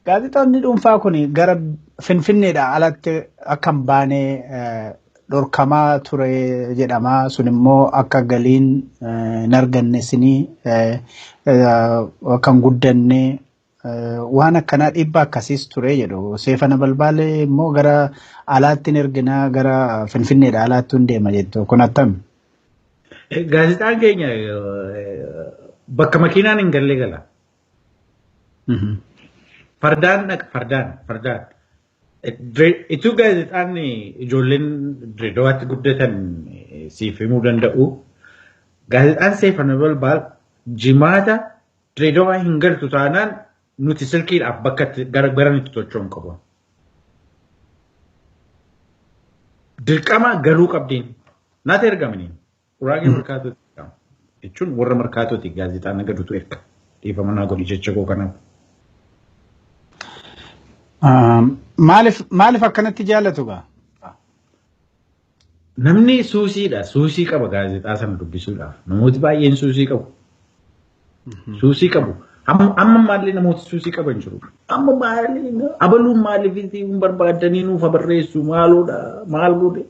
Gaazexoonni dhuunfaa kun gara Finfinneedha alatti akka hin baane dhorkamaa ture jedhama. Sun immoo akka galiin hin arganne isinii akka hin guddanne waan akkanaa dhiibbaa akkasiis ture jedhu. Seefana Balbaalee immoo gara alaatti hin erginaa, gara Finfinneedha alaatti hin deema jettu. Kun attami? Gaazexaan keenya bakka makiinaan hin galle gala. Fardaan dhaqa, fardaan, fardaan. Ituu gaazexaan ijoolleen Dirreedawaatti guddatan siif himuu danda'u. Gaazexaan Seefana Balbaal Jimaata Dirreedawaa hin galtu taanaan nuti silkiidhaaf bakka gara gara nuti socho'u hin qabu. Dirqama galuu qabdiin. Naata ergamanii. Uraagee Markaatootti ergama. Jechuun warra Markaatooti gaazexaa nagadutu erga. Dhiifama naa godhi jecha koo kanaaf. Maaliif akkanatti jaallatu gaa? Namni suusiidha. Suusii qaba gaazexaa sana dubbisuudhaaf. Namooti baay'een suusii qabu. Suusii qabu. Amma ammaallee namooti suusii qaban jiru. Amma maalii abaluun maaliif hin barbaadanii nuuf barreessu maaloodha maal godhe.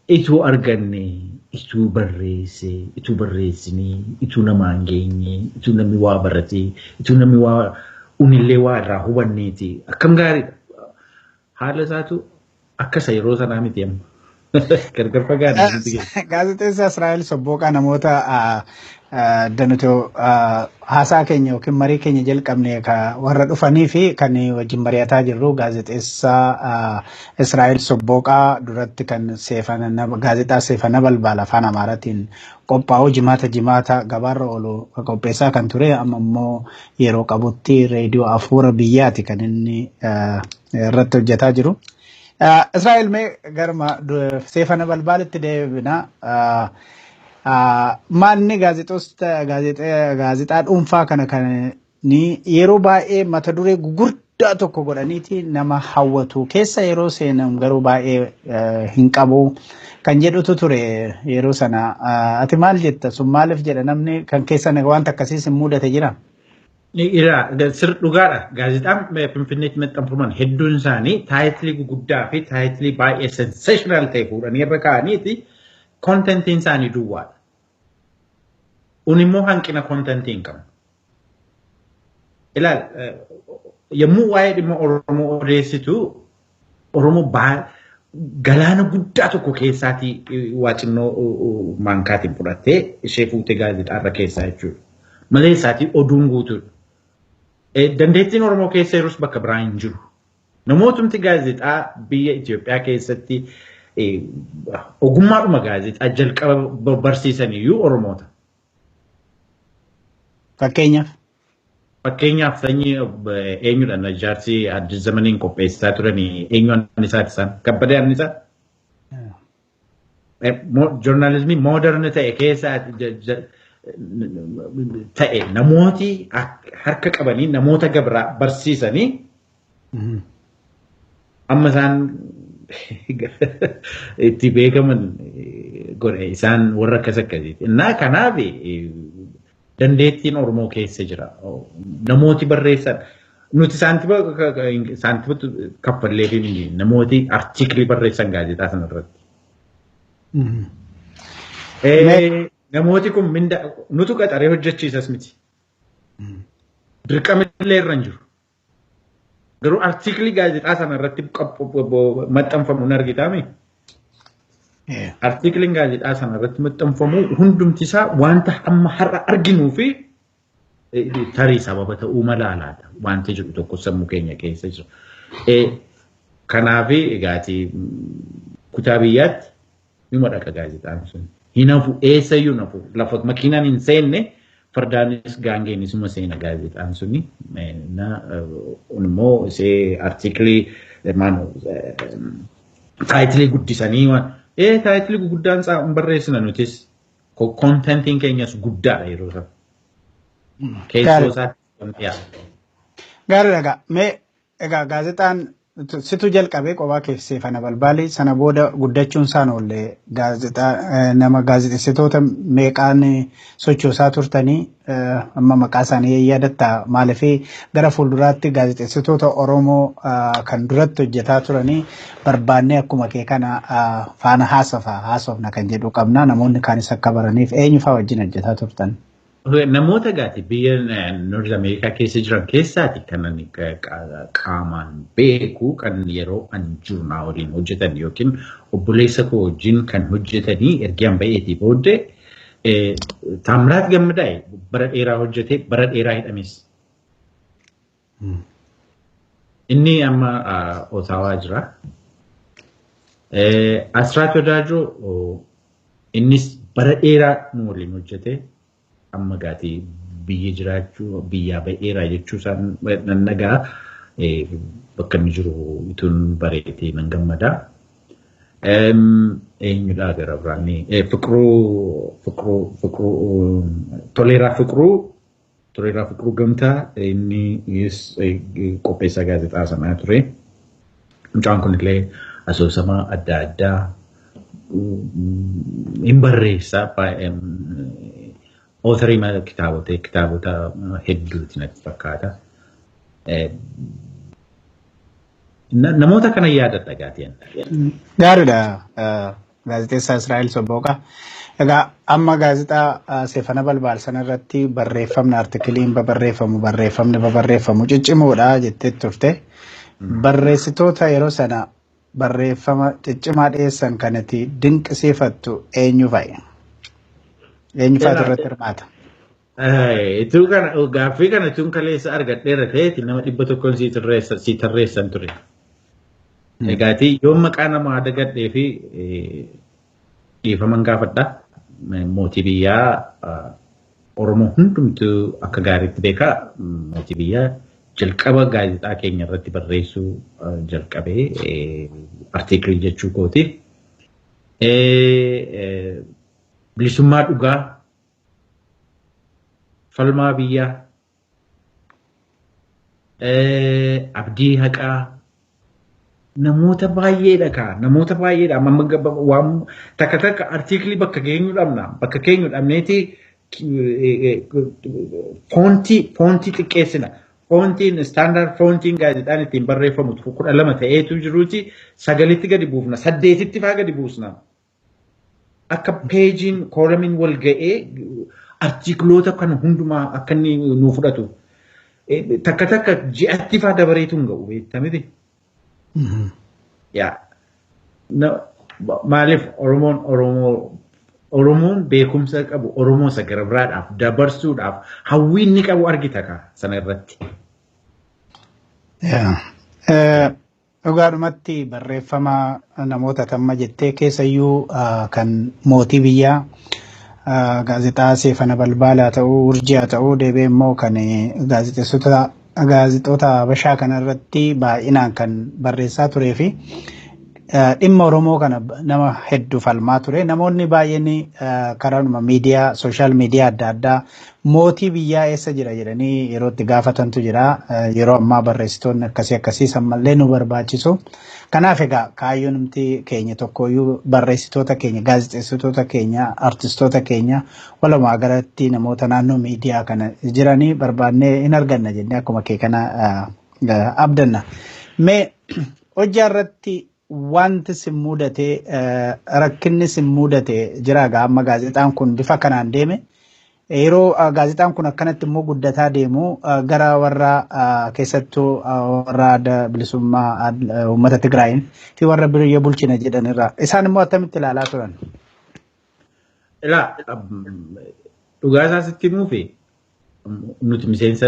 Ituu arganne, ituu barreesse, ituu barreessinee, ituu namaan geenye, ituu namni waa baratee, ituu namni waa unillee waa irraa hubanneeti. Akkam gaariidha. Haala isaatu akka isa yeroo sanaa miti amma. Gargar fagaanne nuti keessa. Gaazexeessaa Israa'el Sobbooqaa, namoota danutoo haasaa keenya yookiin marii keenya jalqabne warra dhufanii fi kan wajjin mari'ataa jirru gaazexeessaa Israa'el Sobbooqaa duratti kan gaazexaa Seefana Balbaala afaan Amaaraatiin qophaa'u Jimaata Jimaata gabaarra oolu qopheessaa kan ture, amma immoo yeroo qabutti reediyoo Afuura Biyyaati kan inni irratti hojjetaa jiru. Israa'el, mee garuma Seefana Balbaalitti deebina. Maalni gaazexaa dhuunfaa kana kan ni yeroo baay'ee mata duree gugurdaa tokko godhaniiti nama hawwatu, keessa yeroo seenan garuu baay'ee hin qabu kan jedhutu ture yeroo sana. Ati maal jetta? Sun maaliif jedha namni kan keessa wanta akkasiis hin mudate jira? Ira sir dhugaadha. Gaazexaan Finfinneetti maxxanfaman hedduun isaanii title guguddaa fi title baay'ee sensational ta'e fuudhanii irra kaa'aniiti contentiin isaanii duwwaadha. Un immoo hanqina contentii hin qabnu. Ilaal, yommuu waa'ee dhimma Oromoo odeessitu Oromoo galaana guddaa tokko keessaatii waa xinnoo maankaatiin fudhattee ishee fuutee gaazexaa irra keessaa jechuudha. Malee isaatii oduun guutuudha. Dandeettiin Oromoo keessa jirus bakka biraa hin jiru. Namootumti gaazexaa biyya Itoophiyaa keessatti ogummaadhuma gaazexaa jalqaba barsiisan iyyuu Oromoota. Fakkeenyaaf. Fakkeenyaaf sanyii eenyudha jaarsi Addis Zamaniin qopheessaa turanii, eenyu annisaati isaan? Kabbadee Annisaa. Joornaalizimii modern ta'e keessa ta'e namooti harka qabanii namoota gabraa barsiisanii amma isaan itti beekaman godhe isaan warra akkas akkasiiti. Innaa kanaaf dandeettiin Oromoo keessa jira. Namooti barreessan nuti saantima saantima kaffallee fi namooti article barreessan gaazexaa sana irratti. Namooti kun minda nutu qaxaree hojjechiisas miti. Dirqama illee irra hin jiru. Garuu article gaazexaa sana irratti maxxanfamu hin argitaami. Articleiin gaazexaa sana irratti maxxanfamu hundumti isaa wanta amma har'a arginuu fi tarii sababa ta'uu mala laata wanta jedhu tokko sammuu keenya keessa jira. Kanaaf egaati kutaa biyyaatti nima dhaqa gaazexaan sun. Hin hafu, eessayyuu hin hafu. Lafa makiinaan hin seenne fardaanis gaangeenis uma seena gaazexaan suni. Immoo isee article maano title guddisanii waan title guguddaan hin barreessina nutis, contentiin keenyas guddaadha yeroo sana. Keessoo isaatti wanti yaa'u. Gaariidha egaa. Mee egaa gaazexaan Situ jalqabee qophaa keessee fana balbaali sana booda guddachuun isaan oolle gaazexaa nama gaazexeessitoota meeqaan sochoosaa turtanii amma maqaa isaanii yaadatta maaliif gara fuulduraatti gaazexeessitoota Oromoo kan duratti hojjetaa turanii barbaannee akkuma kee kana faana haasofna kan jedhu qabna namoonni kaanis akka baraniif eenyu fa'aa wajjin hojjetaa turtan. Namoota gaati biyya North Ameerikaa keessa jiran keessaati kan ani qaamaan beeku kan yeroo ani jiru naa waliin hojjetan yookiin obboleessa koo wajjin kan hojjetanii ergaan ba'eetii booddee Taamiraat Gammadaa'e bara dheeraa hojjetee bara dheeraa hidhames. Inni amma Otaawaa jira. Asiraat Wadaajoo innis bara dheeraa nu waliin hojjetee amma gaatii biyya jiraachuu biyyaa ba'eeraa jechuu isaan nan dhagaa bakka inni jiru ituun bareetee nan gammada. Eenyudhaa gara biraan Fiqiruu Fiqiruu Fiqiruu Toleeraa Fiqiruu Toleeraa Fiqiruu Gamtaa inni qopheessaa gaazexaa sanaa ture. Mucaan kunillee asoosama adda addaa hin barreessa. Authorii kitaabota hedduuti natti fakkaata. Namoota kana yaadadha gaatiin. Gaariidha. Gaazexeessaa Israa'el Sobbooqaa. Egaa amma gaazexaa Seefana Balbaal sana irratti barreeffamni artikiliin babarreeffamu barreeffamni babarreeffamu ciccimoodha jettee turte. Barreessitoota yeroo sana barreeffama ciccimaa dhiyeessan kanatti dinqisiifattu eenyu fa'i? Eenyu fa'aatu irratti hirmaata? Ituu kana gaaffii kana ituun kaleessa argadheera ta'eeti nama 100 sii tarreessan ture. Egaati yoo maqaa namaa dagadhee fi dhiifaman gaafadha. Mootii biyyaa Oromoo hundumtuu akka gaariitti beekaa. Mootii biyyaa jalqaba gaazexaa keenya irratti barreessuu jalqabee artiikilii jechuu kooti. Bilisummaa dhugaa, falmaa biyyaa, abdii haqaa, namoota baay'eedha kaa namoota baay'eedha amma waan takka takka artiikilii bakka keenyu dhabna bakka keenyu dhabneeti foontii xiqqeessina. Foontiin standard foontiin gaazexaan ittiin barreeffamu 12 ta'eetu jiruuti 9tti gadi buufna 8tti faa gadi buusna. Akka peejiin koolamiin wal ga'ee artiikiloota kana hundumaa akka inni nuu fudhatu. Takka takka ji'atti faa dabareetu hin ga'u beektaa miti. Yaa maaliif Oromoon Oromoo Oromoon beekumsa qabu Oromoo isa gara biraadhaaf dabarsuudhaaf hawwii inni qabu argita kaa sana irratti. Dhugaadhumatti barreeffama namoota tamma jettee keessayyuu kan mootii biyyaa gaazexaa Seefana Balbaalaa ta'uu Urjii haa ta'uu deebi'ee immoo kan gaazexeessota gaazexoota Habashaa kanarratti baay'inaan kan barreessaa turee fi dhimma Oromoo kana nama hedduu falmaa ture. Namoonni baay'een karaanuma miidiyaa sooshaal miidiyaa adda addaa mootii biyyaa eessa jira jedhanii yeroo itti gaafatantu jira. Yeroo ammaa barreessitoonni akkasii akkasii ammallee nu barbaachisu. Kanaaf egaa kaayyoon nuti keenya tokkoyyuu barreessitoota keenya, gaazexeessitoota keenya, artistoota keenya walumaa galatti namoota naannoo miidiyaa kana jiranii barbaannee hin arganna jennee akkuma kee kana abdanna. Mee hojjaa irratti wanti sin mudate rakkinni sin mudate jira egaa amma gaazexaan kun bifa kanaan deeme yeroo gaazexaan kun akkanatti immoo guddataa deemu gara warra keessattuu warra adda bilisummaa uummata Tigraayin fi warra biyya bulchina jedhanirra isaan immoo attamitti ilaalaa turan? Ilaa dhugaa isaa sitti himuufi nuti miseensa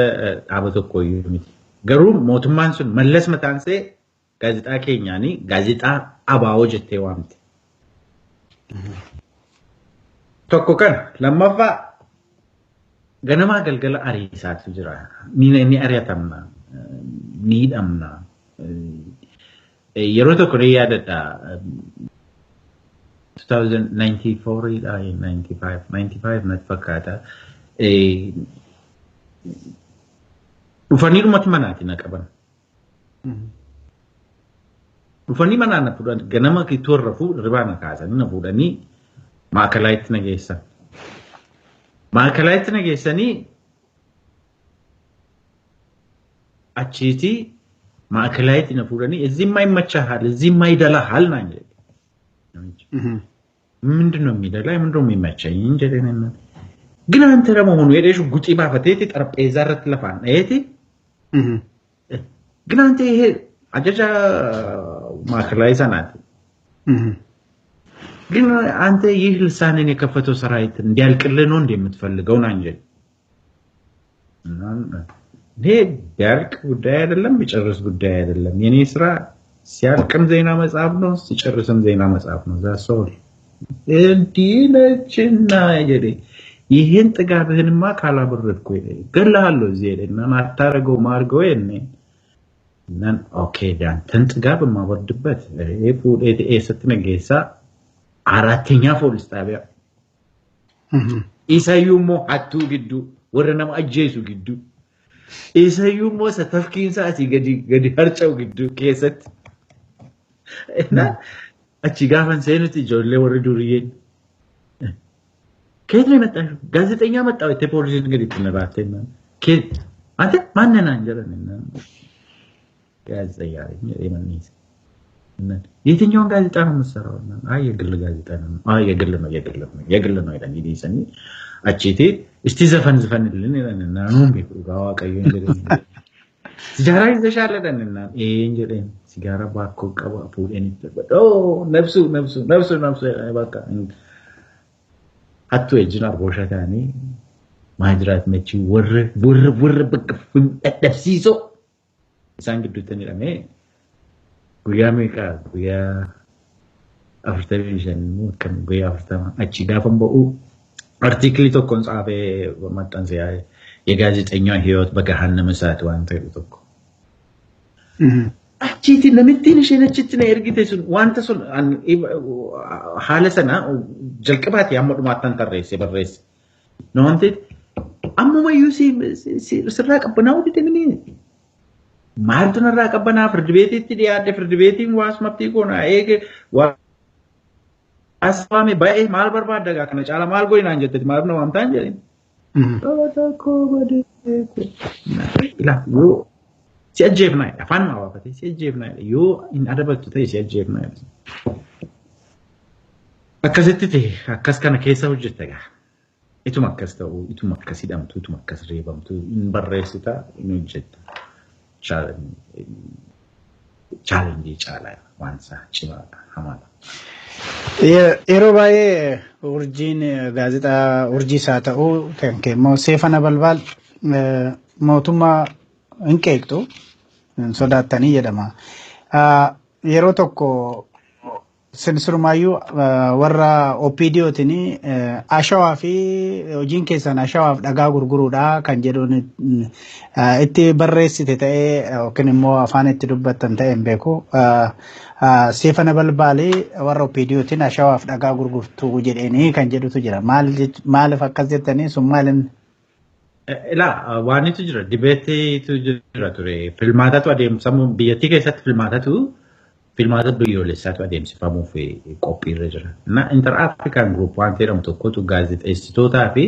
dhaaba tokko iyyuu miti. Garuu mootummaan sun Mallas mataan see gaazexaa keenyaanii gaazexaa ABO jettee waamte. Tokko kana lammaffaa ganamaa galgala ariisaatu jira. Ni ari'atamna, ni hidhamna. Yeroo tokko ni yaadadha. 2094 dha 95 95 natti fakkaata. Dhufanii dhumatti manaati na qaban. Dhufanii manaa na fuudhan ganama toorra ribaa na kaasanii na fuudhanii maakalaatti na geessan. Maakalaatti na geessanii achiitii maakalaatti na fuudhanii እዚህማ ይመችሃል እዚህማ ይደላሃል naan jedhe. ምንድን ነው የሚደላኝ? ምንድን ነው የሚመቸኝ? jedheen ግን አንተ ለመሆኑ jedhee shugguxii baafateeti xarapheezaa irratti lafaan dhaheeti ግን አንተ ይሄ ajaja ማዕከላዊ sanaati. ግን አንተ ይህ ልሳንን የከፈተው ሰራዊት እንዲያልቅልህ ነው እንደ የምትፈልገው naan jedhe. ይሄ ቢያልቅ ጉዳይ አይደለም፣ ቢጨርስ ጉዳይ አይደለም። የኔ ስራ ሲያልቅም ዜና መጻፍ ነው፣ ሲጨርስም ዜና መጻፍ ነው። That's all እንዲህ ነችና jedhe ይህን ጥጋብህንማ ካላበረድኩ እገልሃለሁ እዚህ ሄደና አታረገውም አድርገው እናን okay ያንተን ጥጋብ የማበርድበት eessatti na geessaa አራተኛ ፖሊስ ጣቢያ isayyuu immoo hattuu gidduu warra nama ajjeesu gidduu isayyuu immoo isa tafkiinsa asii gadi gadi harca'u gidduu keessatti እና achi gaafan seenutti ijoollee warri duriyyeen ከየት ነው የመጣሽው? ጋዜጠኛ መጣሁ jettee poolisiin gadi itti na baatte ከየት አንተ ማነህ naan jedhan ጋዜጠኛ ነኝ jedhee manniisa. የትኛውን ጋዜጣ ነው የምትሰራው? አይ የግል ጋዜጣ ነው። አይ የግል ነው የግል ነው የግል ነው jedhanii dhiisanii achiiti እስቲ ዘፈን ዝፈንልን jedhan naannoon beeku dhugaa waaqayyoon jedheen. Sigaaraa ይዘሻል jedhan een jedheen sigaaraa baakkoo qaba fuudheen itti darbadha. Nabsu nabsu nabsu nabsu jedhanii bakka hattuu ejjin arboosha ta'anii maajiraat machii warra warra warra bakka dadhabsiisoo isaan gidduutti hidhamee guyyaa meeqa guyyaa 45 immoo akkam guyyaa 40 achi gaafan ba'u artiikilii tokkoon tsaafee maxxanse የጋዜጠኛ ህይወት በገሃነመ እሳት waan ta'e tokko. Achiiti namittiin isheen achitti na ergite sun wanta sun haala sana jalqabaati hamma dhumaattan tarreesse barreesse. Na wanti ammumayyuu sirraa qabbanaa'uu dide mini maaltu narraa qabbanaa firdi beetiitti dhiyaadhe firdi beetiin waas mabtii koona eege waas waame ba'ee maal barbaadda gaa kana caala maal godhi naan jetteeti maaliif na waamtaan jedheen. Ilaa yoo si ajjeefnaa jedhe afaan maa baafatee si ajjeefnaa jedhe yoo hin adabattu ta'e si ajjeefnaa jedhe. Akkasitti ta'e akkas kana keessa hojjetta gaa. Ituma akkas ta'u ituma akkas hidhamtu ituma akkas reebamtu hin barreessita hin hojjetta. Challenge caalaa waan isaa cimaadha hamaadha. Yeroo baay'ee urjiin gaazexaa urjiis haa ta'u kan kee immoo Seefana Balbaal mootummaa hin qeeqxu hin sodaattanii jedhama. Yeroo tokko sirumayyuu warra OPDOtiin ashawaa fi hojiin keessan ashawaaf dhagaa gurguruudha kan jedhuun itti barreessite ta'ee yookiin immoo afaan itti dubbattan ta'e hin beeku. Seefana Balbaalii warra OPDOtiin ashawaaf dhagaa gurgurtu jedheenii kan jedhutu jira. Maaliif akkas jettanii sun maalin? Ilaa waanitu jira dibeetiitu jira ture filmaatatu adeemsamu biyyattii keessatti filmaatatu filmaata biyyoolessaatu adeemsifamuuf qophiirra jira. Na Inter African Group waan jedhamu tokkotu gaazexeessitootaa fi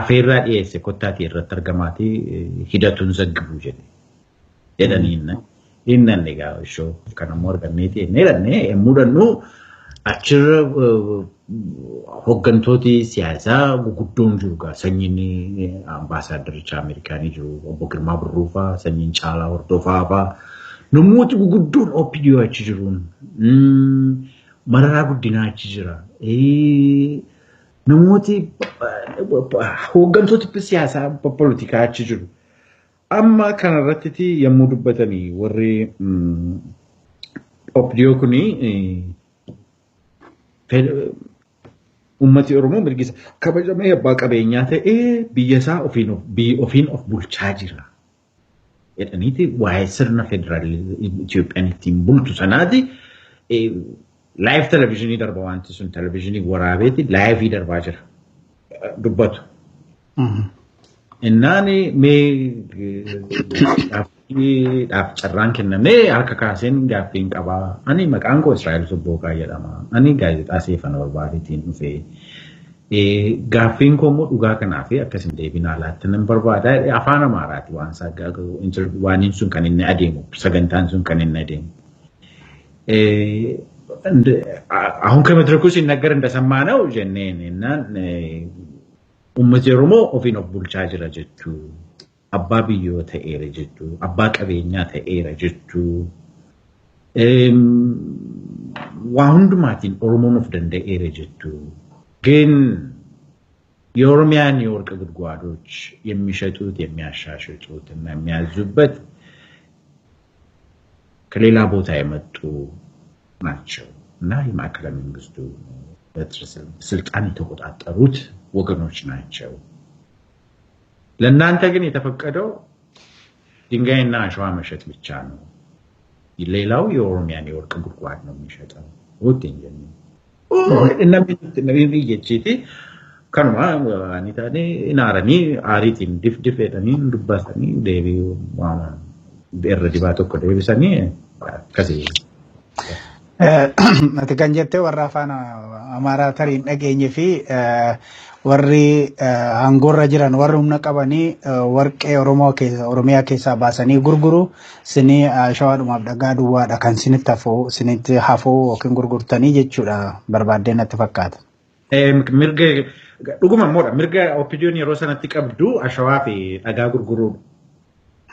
afeerraa dhiyeesse kottaatii irratti argamaatii hidhatuun zaggibu jedhe jedhaniin inni egaa ishoo kan ammoo arganneeti inni jedhannee yommuu dhannu achirra hooggantooti siyaasaa guguddoon jiru gaa sanyiin ambaasaaddaricha Ameerikaanii jiru obbo Girmaa Birruu faa sanyiin Caalaa Hordofaa faa namooti guguddoon OPDO achi jiruun Mararaa Guddinaa achi jira. Namooti hooggantooti siyaasaa poolitikaa achi jiru. Amma kanarratti yommuu dubbatanii warri OPDO kuni ummati Oromoo mirgi isaa kabajamee abbaa qabeenyaa ta'ee biyya isaa ofiin of bulchaa jira. Jedhaniiti waa'ee sirna federaalii Itoophiyaan ittiin bultu sanaati live televisionii darba wanti sun televisionii waraabeeti live darbaa jira dubbatu. Innaan mee Gaaffiidhaaf carraan kennamee harka kaaseen gaaffiin qabaa. Ani maqaan koo Israa'el Sobbooqaa jedhama. Ani gaazexaa Seefana Barbaadiitiin dhufee. Gaaffiin koo immoo dhugaa kanaa fi akkasin deebiin alaatti nan barbaada. Afaan Amaaraati waan waaniin sun kan inni adeemu, sagantaan sun kan inni adeemu. አሁን ከመድረኩ ሲነገር እንደሰማነው jenneen innaan uummati Oromoo ofiin of bulchaa jira jechuu, abbaa biyyoo ta'eera jechuu, abbaa qabeenyaa ta'eera jechuu, waa hundumaatiin Oromoon of danda'eera jechuu. ግን የኦሮሚያን የወርቅ ጉድጓዶች የሚሸጡት፣ የሚያሻሽጡት እና የሚያዙበት ከሌላ ቦታ የመጡ ናቸው እና የማዕከላዊ መንግስቱ ስልጣን የተቆጣጠሩት ወገኖች ናቸው። ለእናንተ ግን የተፈቀደው ድንጋይና አሸዋ መሸጥ ብቻ ነው። ሌላው የኦሮሚያን የወርቅ ጉድጓድ ነው የሚሸጠው። Namni jechiiti kanuma ani taane inaaranii aariitiin dif dif jedhanii dubbatanii deebii irra dibaa tokko deebisanii akkasii. Ati kan jettee warra afaan Amaaraa tarii hin dhageenye fi warri aangoorra jiran, warri humna qabanii warqee Oromoo keessa Oromiyaa keessaa baasanii gurguru, sinii ashawaadhumaaf dhagaa duwwaadha kan sinitti hafuu yookiin gurgurtanii jechuudha barbaaddee natti fakkaata. Mirga dhuguma immoodha, mirga OPDOn yeroo sanatti qabdu ashawaa fi dhagaa gurguruudha.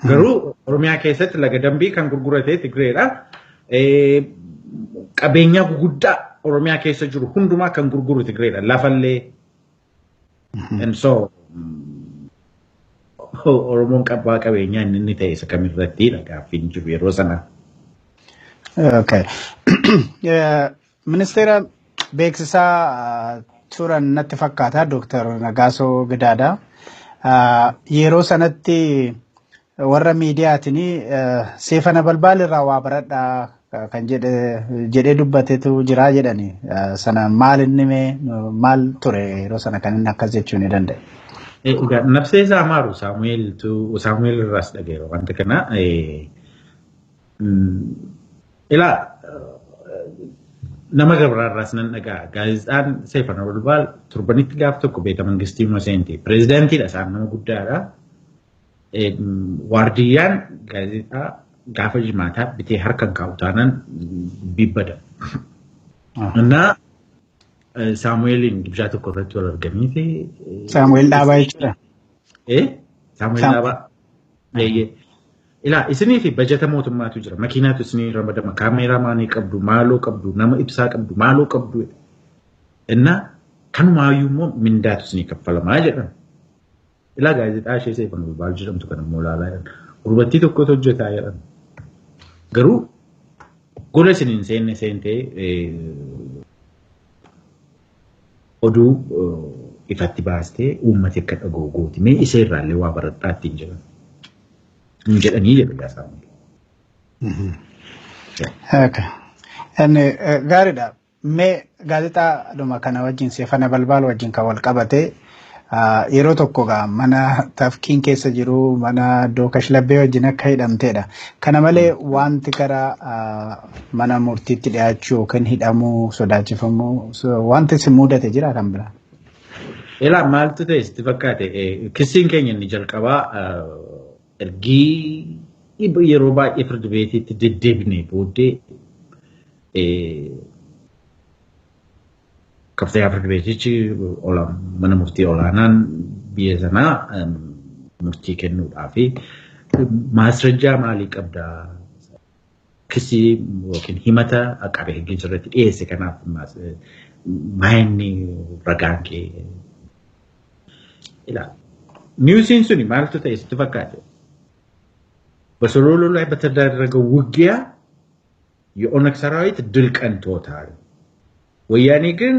Garuu Oromiyaa keessatti laga dambii kan gurgurate Tigreedha. Qabeenya guguddaa Oromiyaa keessa jiru hundumaa kan gurguru Tigreedha. Lafallee. And so Oromoon qabbaa qabeenyaa inni ta'e isa kamirrattidha gaaffiin jiru yeroo sana. Okay. Ministeera beeksisaa turan natti fakkaata Dooktar Nagaasoo Gidaadha. Yeroo sanatti warra miidiyaatiin "Seefana Balbaal irraa waa baradhaa" kan jedhee dubbateetu jira jedhani. Sana maal inni mee maal ture yeroo sana kan inni akkas jechuu ni danda'e? Egaa nafsee isaa maaru Saamu'eeltu Saamu'eel irraas dhageera wanta kana. Ilaa, nama gabraarraas nan dhagaa. Gaazexaan Seefana Balbaal torbanitti gaaf tokko beeta mangistii seenti. Pireezidaantiidha, isaan nama guddaadha. Waardiyyaan gaazexaa gaafa jimaataa bitee harkaan kaa'u taanaan bibbada. Innaa Saamu'eeliin gibshaa tokko irratti wal arganiiti. Saamu'eel Dhaabaa jechuudha. Saamu'eel Dhaabaa. Ilaa, isinii fi bajata mootummaatu jira. Makiinaatu isinii ramadama. Kaameeraamaanii qabdu, maaloo qabdu, nama ibsaa qabdu, maaloo qabdu. Innaa kanumaayyuu immoo mindaatu isinii kaffalamaa jedhan. Ilaa, gaazexaa ishee Seefan Balbaal jedhamtu kan immoo ilaalaa jedhan. Gurbattii tokkotu hojjetaa jedhan. Garuu gola isiniin seenne seentee oduu ifatti baastee uummati akka dhaga'u gooti. Mee isa irraallee waa baradhaa ittiin jedhan. Hin jedhanii jedhu yaa Saamu'eel. Gaariidha. Mee gaazexaadhuma kana wajjin, Seefana Balbaal wajjin kan wal qabate, yeroo tokko gaa mana tafkiin keessa jiru mana iddoo kashlabbee wajjin akka hidhamteedha. Kana malee wanti gara mana murtiitti dhiyaachuu yookiin hidhamuu, sodaachifamuu, wanti si mudate jira kan biraa? Ilaa, maaltu ta'e sitti fakkaate? Kissiin keenya inni jalqabaa ergii yeroo baay'ee firdi beetiitti deddeebinee booddee ከፍተኛ ፍርድ beetichi mana murtii olaanaan biyya sanaa murtii kennuudhaa fi maasrajjaa maalii qabdaa, kisii yookiin himata aqabe higginsa irratti dhiyeesse kanaaf maayinni ragaan kee. Ilaa, newsiin suni maaltu ta'e sitti fakkaate? በሶሎሎ ላይ በተደረገው ውጊያ የኦነግ ሰራዊት ድል ቀንቶታል። ወያኔ ግን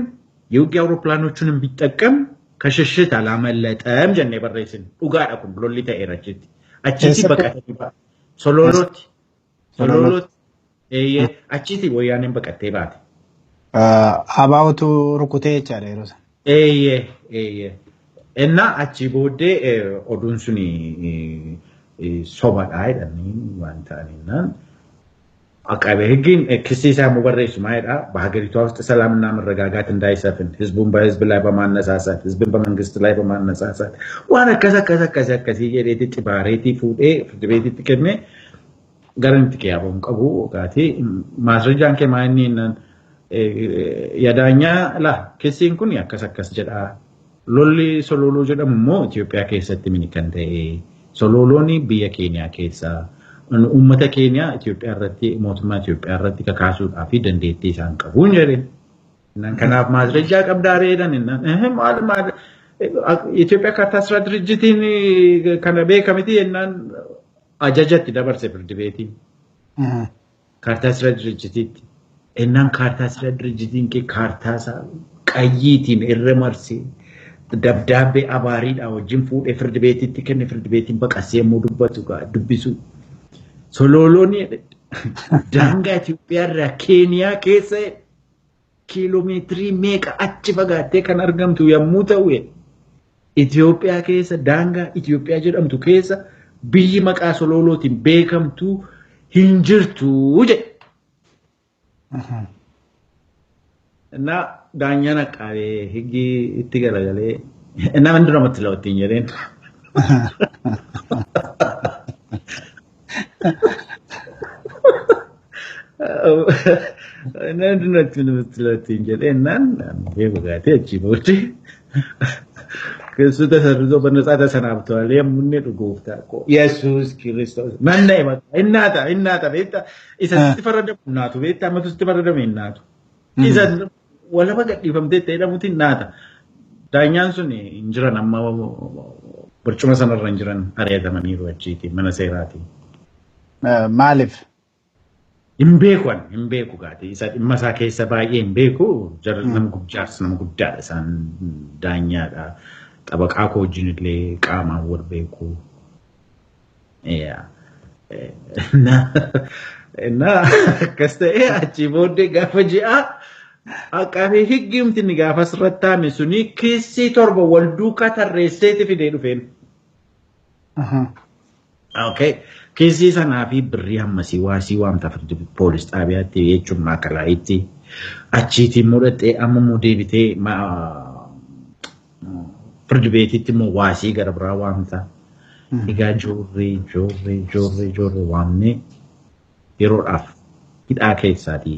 የውጊያ አውሮፕላኖቹንም ቢጠቀም ከሽሽት አላመለጠም jennee barreessine. Dhugaadha kun, lolli ta'eera achitti. Achitti baqatanii Sololotti. Sololotti. Achitti wayyaaneen baqattee baate. Abaa'otu rukutee jechaadha yeroo sana. Eeyyee eeyyee. Innaa achi booddee oduun suni Sobadha jedhanii waan ta'aninnaan አቃቤ ሕግን ክስ ሳሙ barreessu ማየዳ በሀገሪቷ ውስጥ ሰላምና መረጋጋት እንዳይሰፍን ህዝቡን በህዝብ ላይ በማነሳሳት ህዝብን በመንግስት ላይ በማነሳሳት waan akkas akkas akkas akkasii jedheeti xibaareetii fuudhee ፍርድ beetitti kenne gara itti qiyaabamu qabu gaati maasrajaan kee maa inni innaan yadaanyaa laa kissiin kun akkas akkas jedha. Lolli Sololoo jedhamu immoo Itoophiyaa keessatti mini kan ta'e, Sololoon biyya Keeniyaa keessaa uummata Keeniyaa Itoophiyaa irratti, mootummaa Itoophiyaa irratti kakaasuudhaa fi dandeettii isaan qabuun jedhe. Kanaaf maasrajaa qabdaa reedan innaan maal maal Itoophiyaa kaartaa ስራ ድርጅtiin kana beekamiti jennaan ajajatti dabarse ፍርድ beetiin. Kaartaa ስራ ድርጅtiitti. Innaan kaartaa ስራ ድርጅtiin kee kaartaa isaa qayyiitiin irra marsee dabdaabbee abaariidhaa wajjin fuudhee ፍርድ beetitti kenne. ፍርድ beetiin baqasee yommuu dubbatu dubbisu. Sololoon daangaa Itoophiyaa irraa Keeniyaa keessa kiiloomeetirii meeqa achi fagaattee kan argamtu yommuu ta'u, Itoophiyaa keessa, daangaa Itoophiyaa jedhamtu keessa biyyi maqaa Sololootiin beekamtu hin jirtu jedhe. እና ዳኛን አቃቤ ሕግ itti galagalee እና ምንድን ነው የምትለው ittiin jedheen. እና ምንድን ነው የምትለው ittiin jedheen beeku gaatee achii booddee ክሱ ተሰርዞ በነፃ ተሰናብተዋል። የሙኔ gooftaa koo Yesuus Kiristoos nanna'e bakka innaata innaata beektaa isa sitti faradamu innaatu beektaa ammatu sitti faradamu innaatu isa walaba gadhiifamtee ta'e jedhamuti innaata. Daanyaan sun hin jiran, amma barcuma sanarra hin jiran, ari'atamaniiru achiiti mana seeraati. Maaliif? Hin beeku, ani hin beeku gaati isa dhimma isaa keessa baay'ee hin beeku. Nama guddaas, nama guddaadha, isaan daanyaadha. Xabaqaa koo wajjin illee qaamaan wal beeku. እና akkas ta'ee achii booddee gaafa ji'a aqaabee higgimti inni gaafa asirratti taa'ame suni kiisii 7 wal duukaa tarreesseeti fidee dhufeen. Okay. Kiisii sanaa fi birrii hammasii waasii waamta firdi poolis xaabiyaatti jechuun maakalaayitti achiitiin mudhattee amma immoo deebitee firdi beetitti immoo waasii gara biraa waamta. Egaa joorree joorree joorree joorree waamnee yeroodhaaf hidhaa keessaatii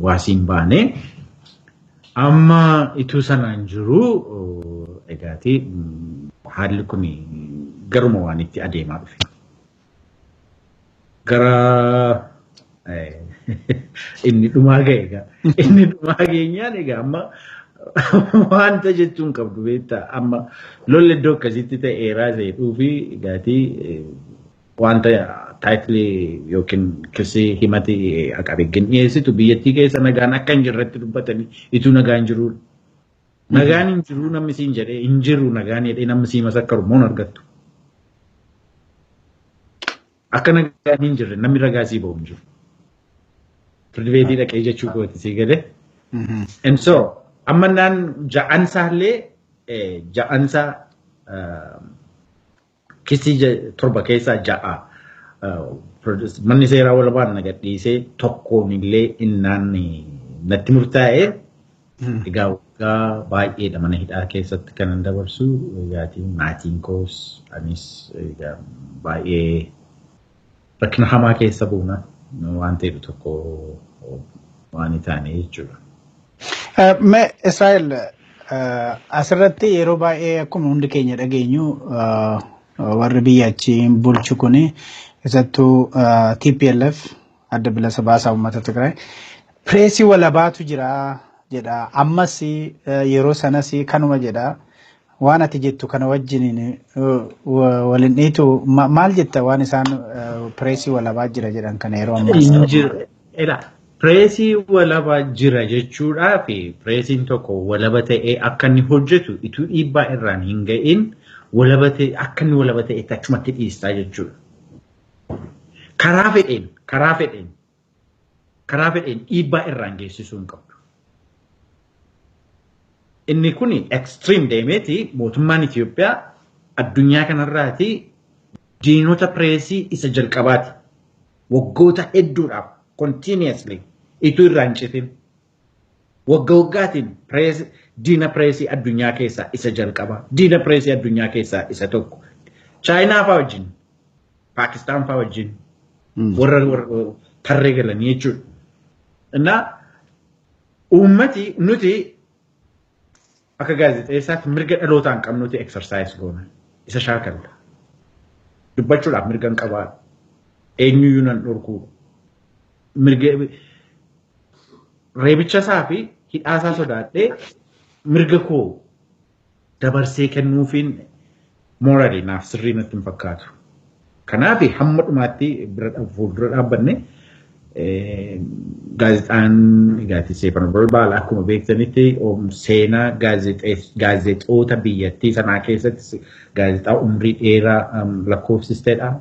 waasiin baanee amma ituu sanaan jiru egaati haalli kun garuma waan itti adeemaa dhufe. Gara inni dhumaa ga'e egaa. Inni dhumaa geenyaan egaa amma wanta jechuun qabdu beektaa, amma lolli iddoo akkasitti ta'eeraa jedhuu fi egaatii wanta taayitilii yookiin kisii himati aqabeggin dhiyeessitu biyyattii keessa nagaan akka hin jirretti dubbatanii ituu nagaan jiru. Nagaan hin jiru namni siin jedhee, hin jiru nagaan jedhee namni sii masakkaru immoo hin argattu. Akka nagaan hin jirre namni ragaa sii ba'u hin jiru. Firdi beetii dhaqee jechuu kooti sii galee. And so amma naan ja'ansaallee ja'ansaa kisii 7 keessaa 6 manni seeraa walabaan na gadhiisee tokkoon illee innaan natti murtaa'ee egaa waggaa baay'eedha mana hidhaa keessatti kanan dabarsu. Egaatii maatiin koos anis egaa baay'ee rakkina hamaa keessa buuna waan ta'eef tokko waan hin taane jechuudha. Mee Israa'el, asirratti yeroo baay'ee akkuma hundi keenya dhageenyu warri biyya achiin bulchu kuni keessattuu TPLF, Adda Bilisa Baasaa Uummata Tigraay, pireesii walabaatu jira jedha. Ammas yeroo sanas kanuma jedha. Waan ati jettu kana wajjin waliin dhiitu, maal jetta waan isaan pireesii walabaa jira jedhan kana yeroo ammaa? Pireesii walabaa jira jechuudhaa fi pireesiin tokko walaba ta'ee akka inni hojjetu ituu dhiibbaa irraan hin ga'in walaba ta'e akka inni walaba ta'e achumatti dhiistaa jechuudha. Karaa fedheen dhiibbaa irraan geessisuu hin qabdu. Inni kun extreme deemeeti mootummaan Itoophiyaa addunyaa kanarraati Diinota pireesii isa jalqabaati. Waggoota hedduudhaaf continuously ituu irraa hin citin. Wagga waggaatiin diina pireesii addunyaa keessaa isa jalqabaa. Diina pireesii addunyaa keessaa isa tokko. Chaayinaa fa'aa wajjin, Paakistaan fa'aa wajjin warra tarree galanii jechuudha. Innaa uummati nuti akka gaazexeessaatti mirga dhalootaan qabnuti exercise goona. Isa shaakalla. Dubbachuudhaaf mirga hin qabaadha. Eenyuyyuu nan dhorkuu. Mirga reebicha isaa fi hidhaasaa sodaadhee mirga koo dabarsee kennuufiin morally naaf sirrii natti hin fakkaatu. Kanaaf hamma dhumaatti bira fuuldura dhaabbanne gaazexaan egaati Seefan Bolbaal akkuma beektanitti seenaa gaazexoota biyyattii sanaa keessatti gaazexaa umrii dheeraa lakkoofsisteedha.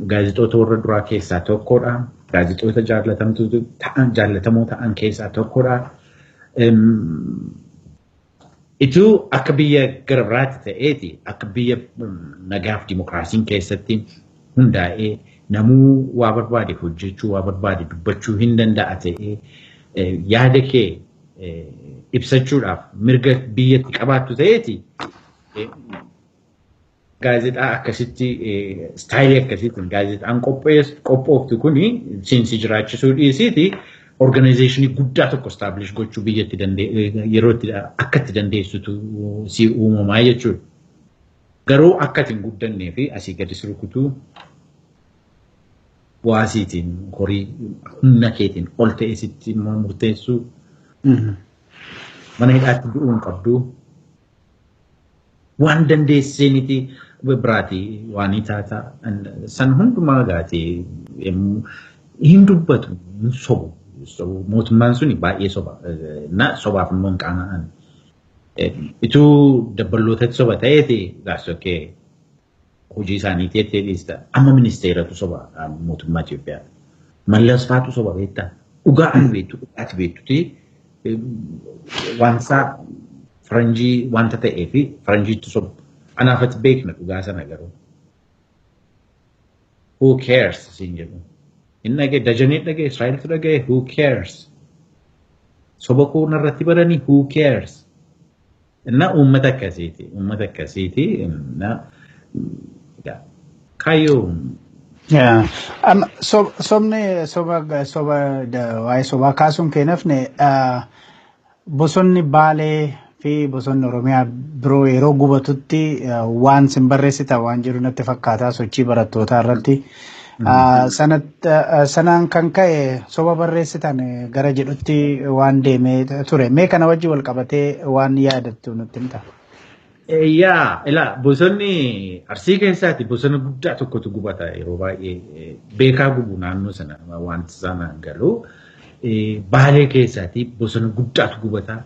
Gaazexoota warra duraa keessaa tokkodha. Gaazexoota jaallatamoo ta'an keessaa tokkodha. Ituu akka biyya gara biraatti ta'eeti akka biyya nagaaf dimokiraasiin keessatti hundaa'ee namuu waa barbaade hojjechuu waa barbaade dubbachuu hin danda'a ta'ee yaada kee ibsachuudhaaf mirga biyyatti qabaattu ta'eeti gaazexaa akkasitti istaayilii akkasiitiin gaazexaan qophooftu kuni siinsi jiraachisuu dhiisiiti organizeeshinii guddaa tokko establish gochuu biyyatti yeroo itti akka itti dandeessutu si uumamaa jechuudha. Garuu akka ati hin guddannee fi asii gadi si rukutuu waasiitiin horii humna keetiin ol ta'e sitti immoo murteessuu mana hidhaatti du'uu hin qabdu. Waan dandeesseeniti biraati waan taata san hundumaa gaati hin dubbatu hin sobu. Mootummaan suni baay'ee soba. Na sobaaf immoo hin qaana'an. Ituu dabballootatti soba ta'eeti that's okay. Hojii isaanii teettee dhiista. Amma ministeeratu soba mootummaa Itoophiyaa. Mallas faatu soba beektaa. Dhugaa ani beektu dhugaati beektuti wansa faranjii wanta ta'ee fi faranjiitu soba. Anaafatti beekna dhugaa sana garuu. Who cares siin jedhu. Inni dhaga'e Dajanee dhaga'e Israa'eltu dhaga'e who cares. Soba koo narratti baranii who cares. Inna uummata akkasiiti. Uummata akkasiiti. Inna kaayyoo. Sobni soba soba waa'ee sobaa kaasuun keenyafne bosonni Baalee fi bosonni Oromiyaa biroo yeroo gubatutti waan sin barreessita waan jiru natti fakkaata sochii barattootaa irratti. Sanaan kan ka'e soba barreessitan gara jedhutti waan deemee ture. Mee kana wajji wal qabatee waan yaadattu nutti himta? Yaa, ilaa bosonni Arsii keessaati bosona guddaa tokkotu gubata yeroo baay'ee beekaa gubu naannoo sana wanti sana galu. Baalee keessaati bosona guddaatu gubata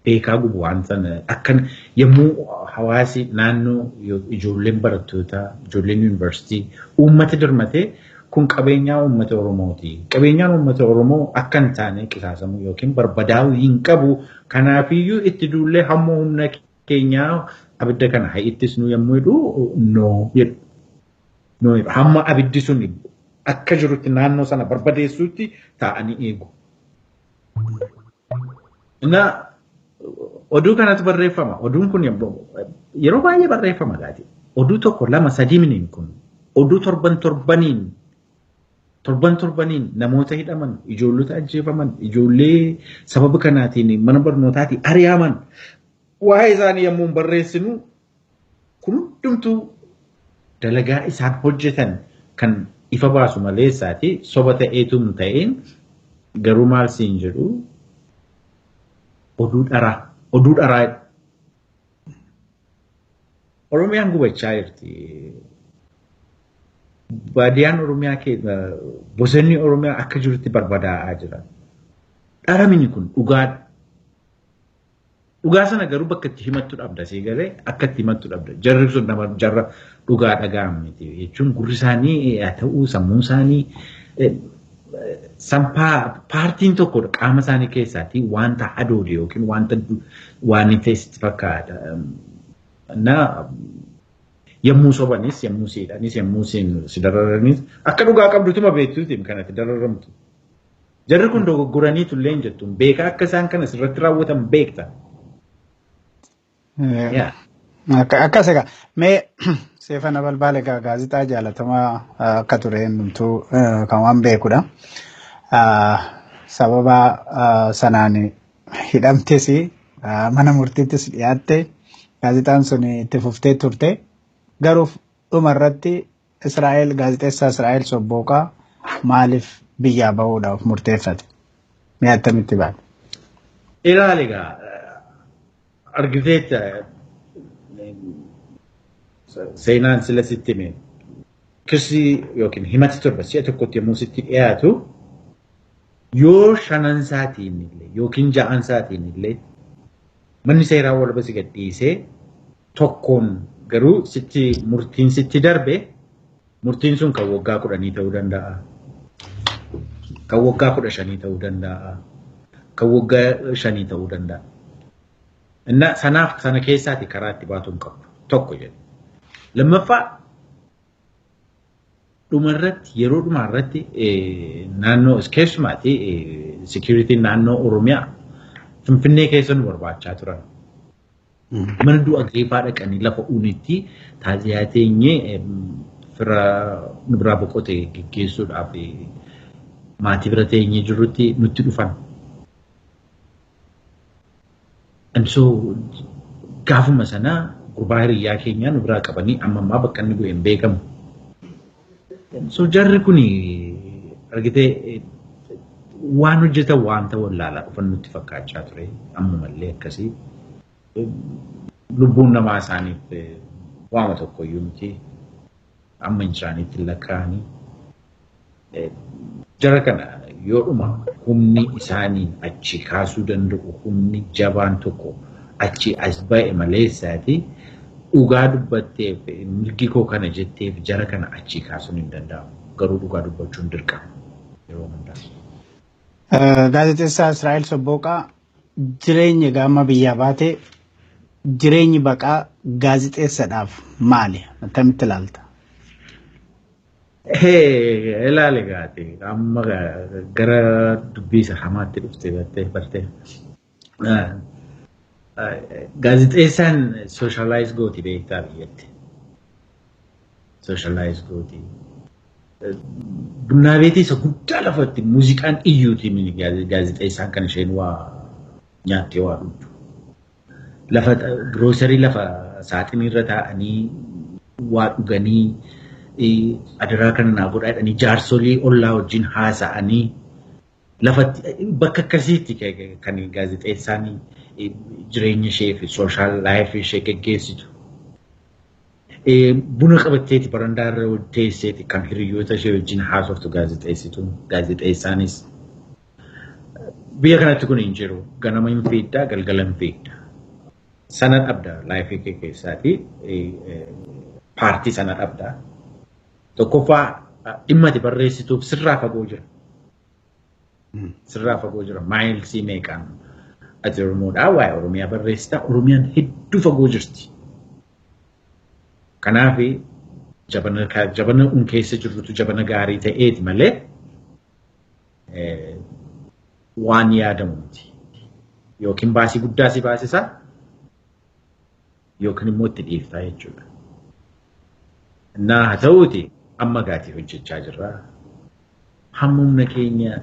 beekaa gubu waan sana akkan yommuu hawaasi naannoo ijoolleen barattootaa ijoolleen yuunivarsiitii uummata dirmatee kun qabeenyaa uummata Oromooti. Qabeenyaan uummata Oromoo akka hin taane qisaasamuu yookiin barbadaa'uu hin qabu. Kanaafiyyuu itti duullee hamma humna keenyaa abidda kana haa ittisnu yommuu jedhu no jedhu. No jedhu. Hamma abiddi sun akka jirutti naannoo sana barbadeessuutti taa'anii eegu. Na oduu kanatu barreeffama. Oduun kun yeroo baay'ee barreeffama gaati. Oduu tokko lama sadii miniin kun oduu torban torbaniin torban torbaniin namoota hidhaman, ijoollota ajjeefaman, ijoollee sababa kanaatiin mana barnootaatii ari'aman waa'ee isaanii yommuu barreessinu kun hundumtuu dalagaa isaan hojjetan kan ifa baasu maleessaati soba ta'eetu hin ta'in garuu maal siin jedhu oduu dharaa oduu dharaa Oromiyaan gubachaa jirti. Baadiyyaan Oromiyaa bosonni Oromiyaa akka jirutti barbadaa'aa jira. Dharamini kun dhugaadha. Dhugaa sana garuu bakka itti himattu dhabda sii galee akka itti himattu dhabda. Jarri sun nama jarra dhugaa dhaga'an miti jechuun gurri isaanii haa ta'uu sammuun isaanii paartiin tokko qaama isaanii keessaatii wanta adoode yookiin wanta waan ta'e sitti fakkaata. Na Yommuu sobanis, yommuu siidhanis, yommuu si dararanis akka dhugaa qabdutuma beektuuti kanatti dararamtu. Jarri kun dogoggoraniitu illee hin jettu. Beekaa akka isaan kana sirratti raawwatan beekta. Akkas egaa mee Seefana Balbaal egaa gaazexaa jaalatamaa akka ture hundumtuu kan waan beekudha. Sababa sanaan hidhamtes mana murtiittis dhiyaatte, gaazexaan sun itti fuftee turte. Garuu dhuma irratti Israa'el, gaazexeessaa Israa'el Sobbooqaa maaliif biyyaa bahuudhaaf murteeffate? Mee attamitti baate? Ilaali egaa, argiteetta, seenaan sila sitti hime, kirsii yookiin himati 7 si'a tokkotti yommuu sitti dhiyaatu, yoo shanan isaatiin illee yookiin ja'an isaatiin illee manni seeraa walba si gadhiisee, tokkoon garuu sitti murtiin sitti darbe, murtiin sun kan waggaa 10 ta'uu danda'a. Kan waggaa 15 ta'uu danda'a. Kan waggaa 5 ta'uu danda'a. Inna sanaaf sana keessaati karaa itti baatu hin qabdu. Tokko jedhu. Lammaffaa, dhumarratti, yeroo dhumaarratti naannoo keessumaati security naannoo Oromiyaa Finfinnee keessa nu barbaachaa turan. Mana du'a geefaa dhaqanii lafa unitti taaziyaa teenyee fira nu biraa boqote geggeessuudhaaf maatii bira teenyee jirrutti nutti dhufan. And so gaafuma sana gurbaa hiriyyaa keenyaa nu biraa qabanii amma ammaa bakka inni bu'e hin beekamu. So jarri kuni argitee waan hojjetan wanta wallaalaa dhufan nutti fakkaachaa ture, ammumallee akkasii. Lubbuun namaa isaaniif waama tokkoyyuu miti, amma isaaniitti lakkaa'anii. Jara kana yoodhuma humni isaaniin achi kaasuu danda'u, humni jabaan tokko achi as ba'e maleessaati, dhugaa dubbatteef, mirgi koo kana jetteef jara kana achi kaasuun hin danda'amu. Garuu dhugaa dubbachuun dirqama yeroo hundaa. Gaazexeessaa Israa'el Sobbooqaa, jireenya gaama biyyaa baate, jireenyi baqaa gaazexeessaadhaaf maali? Akkamitti ilaalta? Ilaali gaati, amma gara dubbii isa hamaatti dhufte bartee bartee. Gaazexeessaan socialize gooti, beektaa, biyyatti. Socialize gooti. Bunnaa beetii isa guddaa lafatti muuziqaan iyyuuti gaazexeessaan kan isheen waa nyaattee waa dhugdu. Lafa giroosarii, lafa saaxinii irra taa'anii waa dhuganii, adaraa kana naa godhaa jedhanii jaarsolii ollaa wajjin haasa'anii, lafatti bakka akkasiitti kan gaazexeessaan jireenya ishee fi social life ishee geggeessitu. Buna qabatteeti barandaa irra teesseeti kan hiriyoota ishee wajjin haasoftu gaazexeessituun, gaazexeessaanis. Biyya kanatti kun hin jiru. Ganama hin fiiddaa, galgala hin fiidda. Sana dhabda life kee keessaati. Paartii sana dhabda. Tokkoffaa, dhimma ati barreessituuf sirraa fagoo jira. Sirraa fagoo jira. Maayilsii meeqaan ati Oromoodhaa waa'ee Oromiyaa barreessitaa, Oromiyaan hedduu fagoo jirti. Kanaaf jabana un keessa jirrutu jabana gaarii ta'eeti malee waan yaadamu miti. Yookiin baasii guddaa si baasisa yookiin immoo itti dhiiftaa jechuudha. Naa haa ta'uuti, amma gaatii hojjechaa jirra. Hamma humna keenya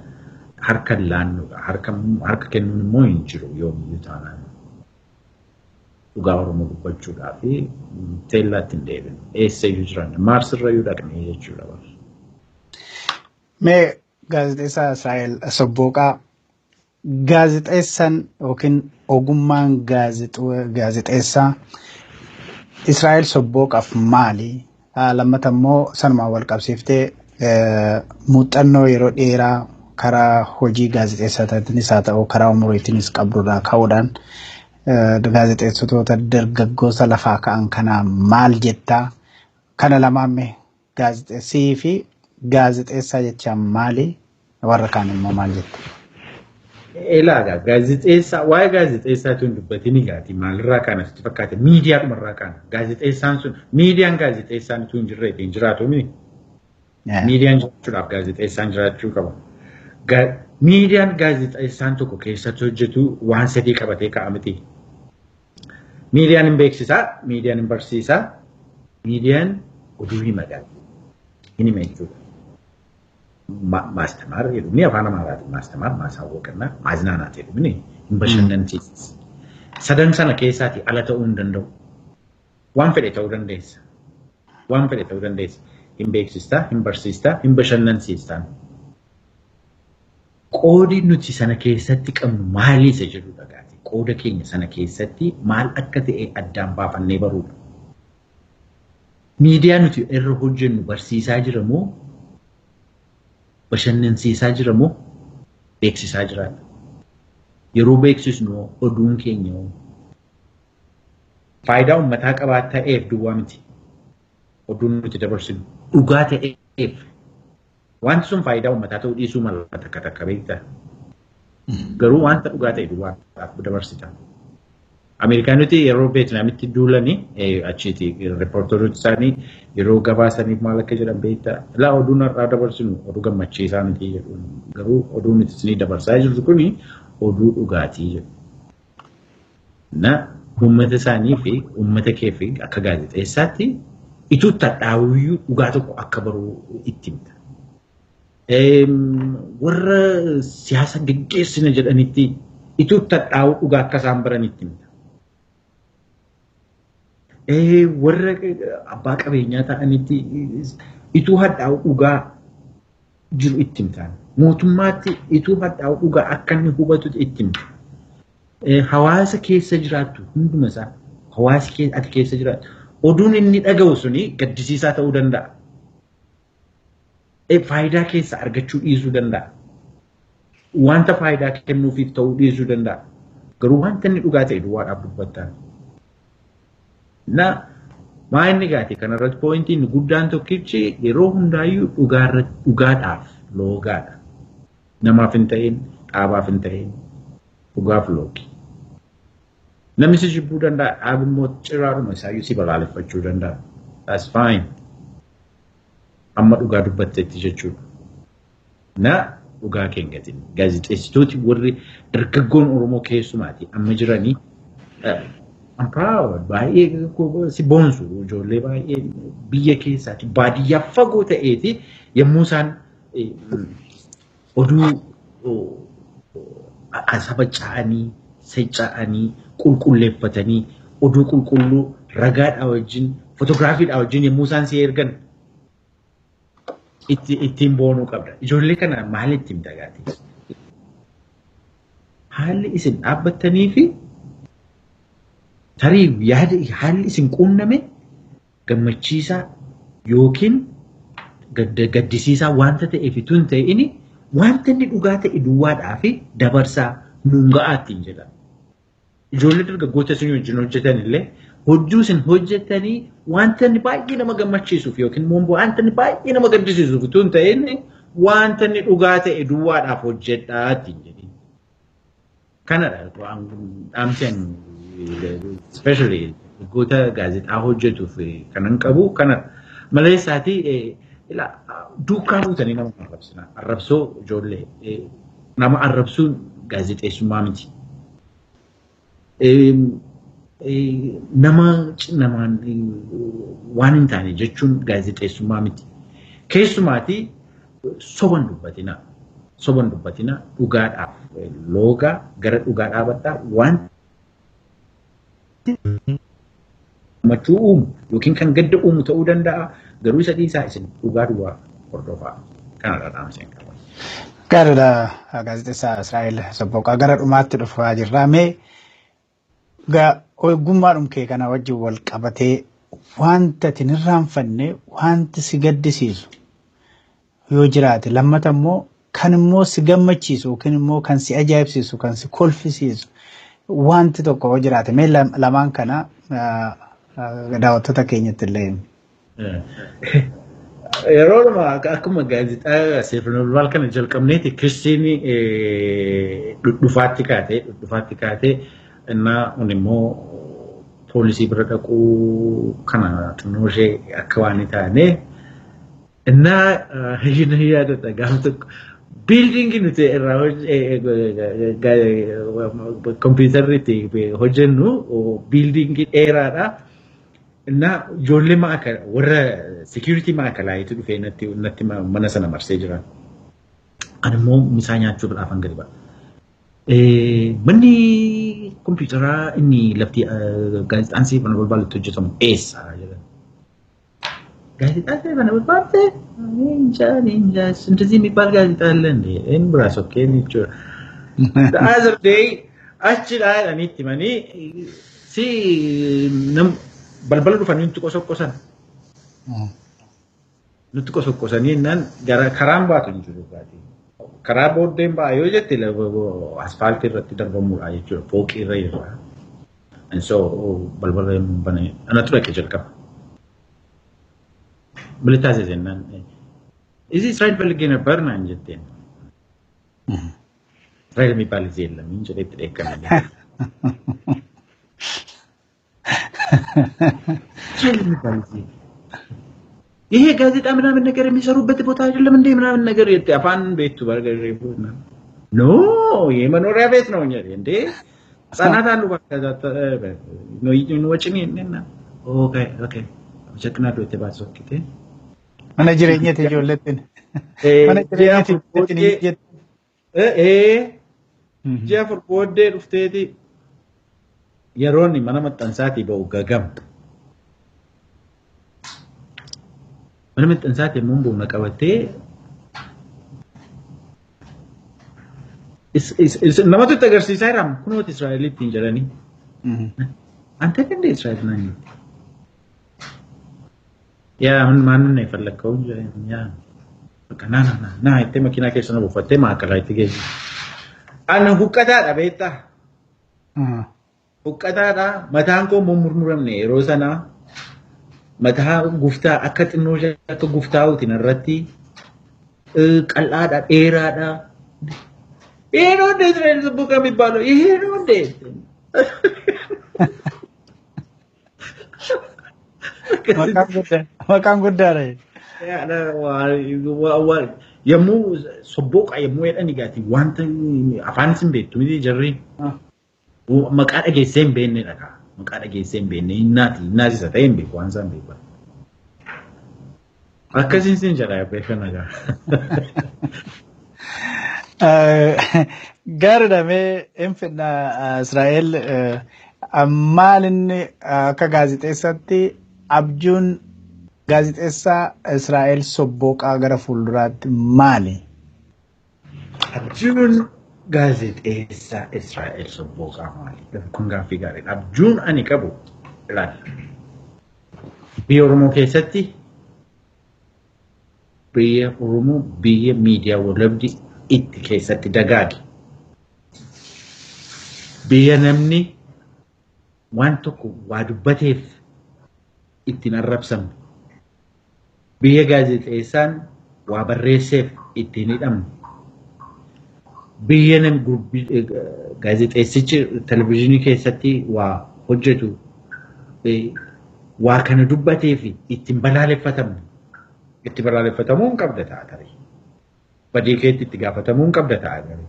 harka laannudha. Harka kennuun immoo hin jiru yoomiyyuu taanaan. Dhugaa Oromoo dubbachuudhaa fi teellaatti hin deebinu. Eessayyuu jiran Maarsirrayyuu dhaqnee jechuudha. Mee gaazexeessaa Israa'el Sobbooqaa, gaazexeessaan yookiin ogummaan gaazexeessaa Israa'el Sobbooqaaf maali? Lammata immoo sanumaan wal qabsiiftee muuxannoo yeroo dheeraa karaa hojii gaazexeessaatiinis haa ta'u karaa umuriitiinis qabdurraa ka'uudhaan gaazexeessitoota dargaggoota lafaa ka'an kanaa maal jettaa? Kana lamaan mee, gaazexeessii fi gaazexeessaa jechaan maali? Warra kaan immoo maal jetta? Ilaagaa gaazexeessaa, waa'ee gaazexeessaatu hin dubbatin. Egaati maalirraa kaana sitti fakkaate? Miidiyaadhumarraa kaana. Gaazexeessaan sun, miidiyaan gaazexeessaan utuu hin jirre hin jiraatu mini. Miidiyaan jiraachuudhaaf gaazexeessaan jiraachuu qaba. Miidiyaan gaazexeessaan tokko keessatti hojjetu waan sadii qabatee ka'a miti. Miidiyaan hin beeksisaa, miidiyaan hin barsiisaa, miidiyaan oduu hima hin hima jechuudha. ማስተማር jedhumni afaan Amaaraatiin ማስተማር፣ ማሳወቅና ማዝናናት jedhumni hin bashannansiisas. Sadan sana keessaati ala ta'uu hin danda'u. Waan fedhe ta'uu dandeessa. Waan fedhe ta'uu dandeessa. Hin beeksistaa, hin barsiistaa, hin bashannansiistaa. Qoodi nuti sana keessatti qabnu maali isa jedhudha gaati. Qooda keenya sana keessatti maal akka ta'e addaan baafannee baruudha. Miidiyaa nuti irra hojjennu barsiisaa jira moo, bashannansiisaa jira moo, beeksisaa jiraata? Yeroo beeksisnu oduun keenya faayidaa uummataa qabaa ta'eef duwwaa miti. Oduun nuti dabarsinu dhugaa ta'eef, wanti sun faayidaa uummataa ta'uu dhiisuu mala takka takka, beektaa. Garuu wanta dhugaa ta'e duwwaadhaaf dabarsita. Ameerikaanoti yeroo Veetinaamitti duulanii achiiti reporteroota isaanii yeroo gabaasaniif maal akka jedhan beektaa? "Laa, oduun har'aa dabarsinu oduu gammachiisaa miti," jedhu. "Garuu oduun nuti isinii dabarsaa jirru kuni oduu dhugaatii," jedhu. Na uummata isaanii fi uummata kee fi akka gaazexeessaatti ituu tadhaawuyyuu dhugaa tokko akka baruu itti himta. Warra siyaasa geggeessina jedhanitti ituu tadhaa'uu dhugaa akka isaan baran itti himta. Warra abbaa qabeenyaa ta'anitti ituu hadhaa'u dhugaa jiru itti himtaan. Mootummaatti ituu hadhaa'u dhugaa akka inni hubatu itti himta. Hawaasa keessa jiraattu hunduma isaa, hawaasi ati keessa jiraattu oduun inni dhaga'u suni gaddisiisaa ta'uu danda'a. Faayidaa keessa argachuu dhiisuu danda'a. Wanta faayidaa kennuufiif ta'uu dhiisuu danda'a. Garuu wanta inni dhugaa ta'e duwwaadhaaf dubbattaan. Na maa inni gaate kanarratti pointiin guddaan tokkichi yeroo hundaayyuu dhugaadhaaf loogaadha. Namaaf hin ta'in, dhaabaaf hin ta'in, dhugaaf loogi. Namni si jibbuu danda'a, dhaabi immoo ciraadhuma isaayyuu si balaaleffachuu danda'a. That's fine. Amma dhugaa dubbatteetti jechuudha. Na dhugaa kee hin gatin. Gaazexeessitooti warri dargaggoon Oromoo keessumaati amma jiranii, I'm proud, baay'ee si boonsu. Ijoollee baay'ee biyya keessaati baadiyyaa fagoo ta'eeti yommuu isaan oduu saba ca'anii secca'anii qulqulleeffatanii, oduu qulqulluu ragaadhaa wajjin, fotograafiidhaa wajjin yommuu isaan si ergan ittiin boonuu qabda. Ijoollee kana maal ittiin dagaati? Haalli isin dhaabbattanii fi tarii yaada haalli isin quunname gammachiisaa yookiin gaddisiisaa wanta ta'eef itoo hin ta'in, wanta inni dhugaa ta'e duwwaadhaa fi dabarsaa nuun ga'aa ittiin jedha. Ijoollee dargaggoota isin wajjin hojjetan illee, hojii isin hojjetanii wanta inni baay'ee nama gammachiisuuf yookiin immoo wanta inni baay'ee nama gaddisiisuuf itoo hin ta'in, wanta inni dhugaa ta'e duwwaadhaaf hojjedhaa ittiin jedhin. Kanadha dhaamsi especially dargaggoota gaazexaa hojjetuuf kanan qabu kanadha. Maleessaati duukaa buutanii nama arrabsina. Arrabsoo ijoollee, nama arrabsuun gaazexeessummaa miti. Nama namaan waan hin taane jechuun gaazexeessummaa miti. Keessumaati soban dubbatina. Soban dubbatina, dhugaadhaaf loogaa, gara dhugaa dhaabadhaa. Waan gammachuu uumu yookiin kan gadda uumu ta'uu danda'a. Garuu isa dhiisaa, isin dhugaa duwwaa hordofaa. Kanadha dhaamseen qaba. Gaariidha, gaazexeessaa Israa'el Sabboqaa, gara dhumaatti dhufaa jirra. Mee ogummaadhum kee kana wajjin wal qabatee wanta ati hin irraanfanne, wanti si gaddisiisu yoo jiraate, lammata immoo kan immoo si gammachiisu yookiin immoo kan si ajaa'ibsiisu, kan si kolfisiisu wanti tokko yoo jiraate, mee lamaan kana daawwattoota keenyatti illee himi. Yeroodhuma akkuma gaazexaa Seefu Nabalbaal kana jalqabneeti Kiristiin dhudhufaatti kaatee innaa kun immoo poolisii bira dhaquu kana xinnoo ishee akka waan hin taane innaa hin yaadadha. Gaafa tokko buildingii nuti irraa kompiitarri itti hojjennu buildingii dheeraadha. Innaa ijoollee maakala warra security maakalaayitu dhufee natti mana sana marsee jiran. Ani immoo misaa nyaachuudhaaf hanga gadi ba'a. Manni kompiitaraa inni lafti gaazexaan Seefu Nabalbaal itti hojjetamu eessa jedhan. Gaazexaan Seefu Nabalbaal እንጃ እንጃ እንደዚህ የሚባል ጋዜጣ አለ እንዴ? Inni biraa sokkeen jechuudha. The other day achidha jedhanii itti himanii si balbala dhufanii nutti qosoqqosan. Nutti qosoqqosanii jennaan gara karaan baatu hin jiru dhugaatii. Karaa booddeen ba'a yoo jette asfaaltii irratti darbamuudha jechuudha. Fooqii irra jira. And so balbala bane anatu dhaqee jalqaba. ብልታዘዝ jennaan እዚህ እስራኤል ፈልጌ ነበር naan jetteen. እስራኤል የሚባል እዚህ የለም እንጂ itti dheekkamne. እስራኤል የሚባል እዚህ ይሄ ጋዜጣ ምናምን ነገር የሚሰሩበት ቦታ አይደለም እንዴ ምናምን ነገር jette afaan beektu bargaree no የመኖሪያ ቤት ነው እንዴ ህጻናት አሉ ወጭኒ okay okay አመሰግናለሁ itti Mana jireenyaati ijoollettiin. Mana jireenyaati ijoollettiin jette. Ji'a 4 booddee dhufteeti yeroon mana maxxansaatii ba'u gagam. Mana maxxansaatii immoo buna qabattee namatu itti agarsiisaa jira kunooti Israa'elitti jedhanii. አንተ እንደ እስራኤል ነኝ ያ አሁን ማንን ነው የፈለግከው? ያ በቃ ና ና ና ና jettee makiinaa keessa na buufattee maakkalaa itti geessi. Ani huqqataadha beektaa? Huqqataadha. Mataan koo immoo murmuramne yeroo sanaa mataa guftaa akka xinnoo akka guftaa'uutiin irratti qal'aadha dheeraadha. ይሄ ነው እንደ እስራኤል ጥበቃ የሚባለው ይሄ ነው እንዴ? Maqaan guddaadha. Yommuu sobboqa yommuu jedhan egaati wanta afaan isin beektu miti jarri maqaa dhageessee hin beekne dhagaa maqaa dhageessee hin beekne hinnaati hinnaati isa ta'e hin beeku waan isaan beeku. Akkasiin sin jedha beekan nagaa. Gaariidha mee hin fedha Israa'el maal inni akka gaazexeessatti abjuun gaazexeessaa Israa'el Sobbooqaa gara fuulduraatti maali? Abjuun gaazexeessaa Israa'el Sobbooqaa maali? Kun gaaffii gaariidha. Abjuun ani qabu ilaali. Biyya Oromoo keessatti biyya Oromoo biyya miidiyaa walabdi itti keessatti dagaage. Biyya namni waan tokko waa dubbateef ittiin arrabsamne. Biyya gaazexeessaan waa barreesseef ittiin hidhamne. Biyya gaazexeessichi televizyiinii keessatti waa hojjetu waa kana dubbateef ittiin balaaleffatamne. Itti balaaleffatamuu hin qabda ta'a tarii. Badii keetti itti gaafatamuu hin qabda ta'a tarii.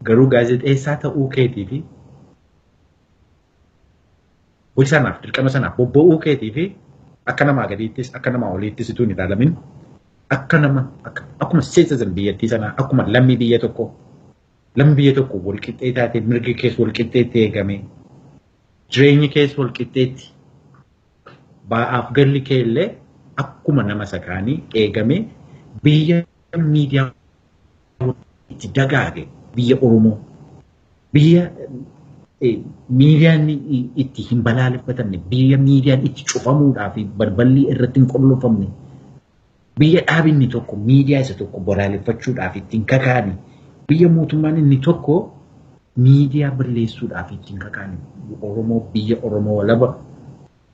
Garuu gaazexeessaa ta'uu keetii fi hojii sanaaf dirqama sanaaf bobba'uu keetii fi akka namaa gadiittis akka namaa oliittis utuu hin ilaalamin akka nama akkuma citizen biyyattii sanaa akkuma lammii biyya tokko lammii biyya tokko walqixxee taate mirgi keessa walqixxeetti eegame jireenyi keessa walqixxeetti ba'aaf galli kee illee akkuma nama isa kaanii eegame biyya miidiyaa itti dagaage biyya Oromoo biyya miidiyaan itti hin balaaleffatamne biyya miidiyaan itti cufamuudhaa fi balballi irratti hin qollofamne biyya dhaabinni tokko miidiyaa isa tokko balaaleffachuudhaaf ittiin kakaane biyya mootummaan inni tokko miidiyaa balleessuudhaaf ittiin kakaane Oromoo biyya Oromoo walaba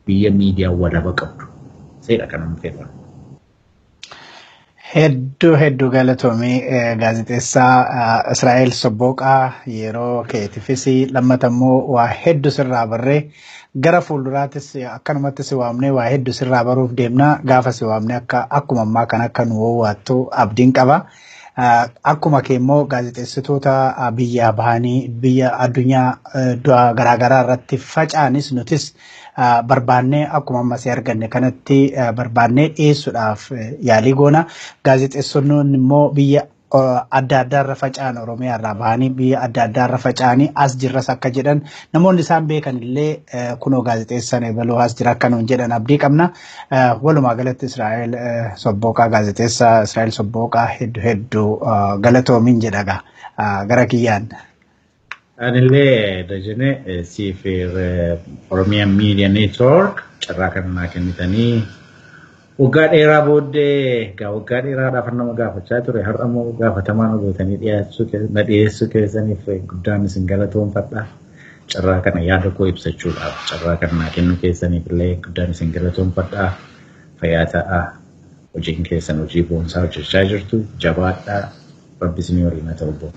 biyya miidiyaa walaba qabdu seedha kanan fedha. Hedduu hedduu galatoomii, gaazexeessaa Israa'el Sobbooqaa, yeroo keetiifis lammata immoo waa hedduu sirraa barree gara fuulduraattis akkanumatti si waamnee waa hedduu sirraa baruuf deemna. Gaafa si waamne akka akkuma ammaa kan akka nu wawwaattu abdiin qaba. Akkuma kee immoo gaazexeessitoota biyyaa bahanii biyya addunyaa garaagaraa irratti faca'anis nutis barbaannee akkuma amma si arganne kanatti barbaannee dhiyeessuudhaaf yaalii goona. Gaazexeessonni immoo biyya adda addaarra faca'an, Oromiyaa irraa bahanii biyya adda addaarra faca'anii as jirras akka jedhan, namoonni isaan beekan illee kunoo gaazexeessan ebaluu as jira akka nuun jedhan abdii qabna. Walumaa galatti Israa'el Sobbooqaa, gaazexeessaa Israa'el Sobbooqaa, hedduu hedduu galatoomiin jedha gara kiyyaan. Anillee Dajane, siif Oromiyaa Media Network carraa kana naa kennitanii waggaa dheeraa booddee, egaa waggaa dheeraadhaaf nama gaafachaa ture, har'a immoo gaafatamaa nu gootanii na dhiyeessuu keessaniif guddaan isin galatoomfadha. Carraa kana yaada koo ibsachuudhaaf carraa kana naa kennuu keessaniif illee guddaan isin galatoomfadha. Fayyaa ta'aa. Hojiin keessan hojii boonsaa hojjechaa jirtu, jabaadhaa. Rabbi isinii waliin haa ta'u.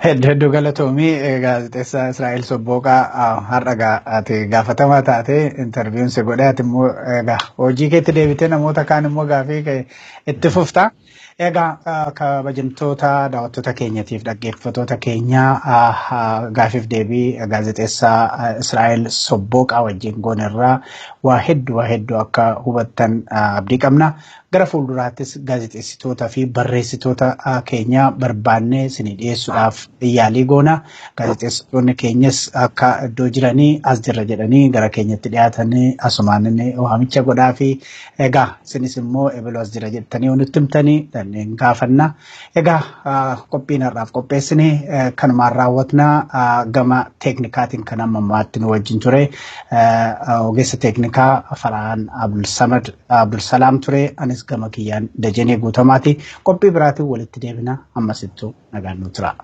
Hedduu hedduu galatoomii, gaazexeessaa Israa'el Sobbooqaa. Har'a ati gaafatamaa taate interviewn si godhe, ati immoo egaa hojii keetti deebitee namoota kaan immoo gaafii itti fufta. Egaa kabajamtoota daawwattoota keenyatiif dhaggeeffattoota keenyaa, gaafiif deebii gaazexeessaa Israa'el Sobbooqaa wajjin goone irraa waa hedduu waa hedduu akka hubattan abdii qabna. Gara fuulduraattis gaazexeessitoota fi barreessitoota keenya barbaannee isinii dhiyeessuudhaaf yaalii goona. Gaazexeessitoonni keenyas akka iddoo jiranii as jirra jedhanii gara keenyatti dhiyaatanii asumaan inni waamicha godhaa fi egaa isinis immoo ebaluu as jira jettanii nutti himtanii kanneen gaafanna. Egaa qophiin har'aaf qopheessine kanumaan raawwatna. Gama teeknikaatiin kan amma ammaatti nu wajjin ture ogeessa teeknikaa Farhaan Abdulsamad Abdulsalaam ture. Anis gama kiyyaan Dajanee Guutamaati. Qophii biraatiin walitti deebina, ammasittuu nagaan nu tura.